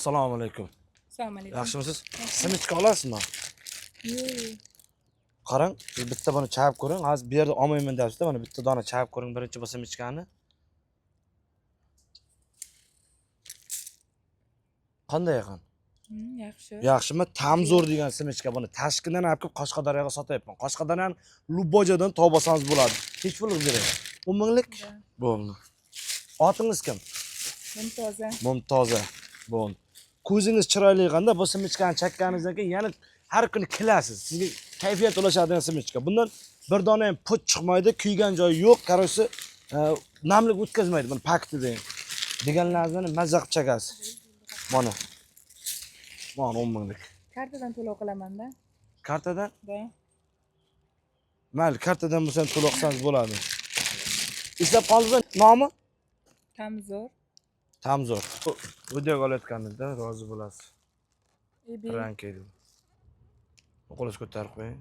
Assalomu alaykum. Assalomu alaykum. Yaxshimisiz? Семечка olasizmi? Yo'q. Qarang, siz bitta buni chaqib ko'ring. Hozir bu yerda olmayman deyapsiz-da, mana bitta dona chaqib ko'ring birinchi bu семечка ni. Qanday ekan? Yaxshi. Yaxshimi? Tamzo'r degan семечка buni Toshkentdan olib kelib Qashqadaryoga sotyapman. Qashqadaryoning любой joydan topib olsangiz bo'ladi. Hech pul beray. 10 minglik? Да. Bo'ldi. Otingiz kim? Mumtoza. Mumtoza. Bo'ldi. Ko'zingiz chiroyli qanda bu семечка ni chakkaningizdan keyin yana har kuni kelasiz. Sizga kayfiyat ulashadigan семечка. Bundan bir dona ham put chiqmaydi, kuygan joyi yo'q. Короче, namlik o'tkazmaydi buni paketida ham. Deganlaringizni mazza qilib chakasiz. Mana. Mana 10 minglik. Kartadan to'lov qilaman-da. Kartadan? Да. Mayli, kartadan bo'lsa ham to'lov qilsangiz bo'ladi. Eslab qoldingizmi nomi? Tamzo'r. Tamzo'r. Videoga olayotganingizda rozi bo'lasiz. Ebi. Prank edi. Qo'lingizni ko'tarib qo'ying.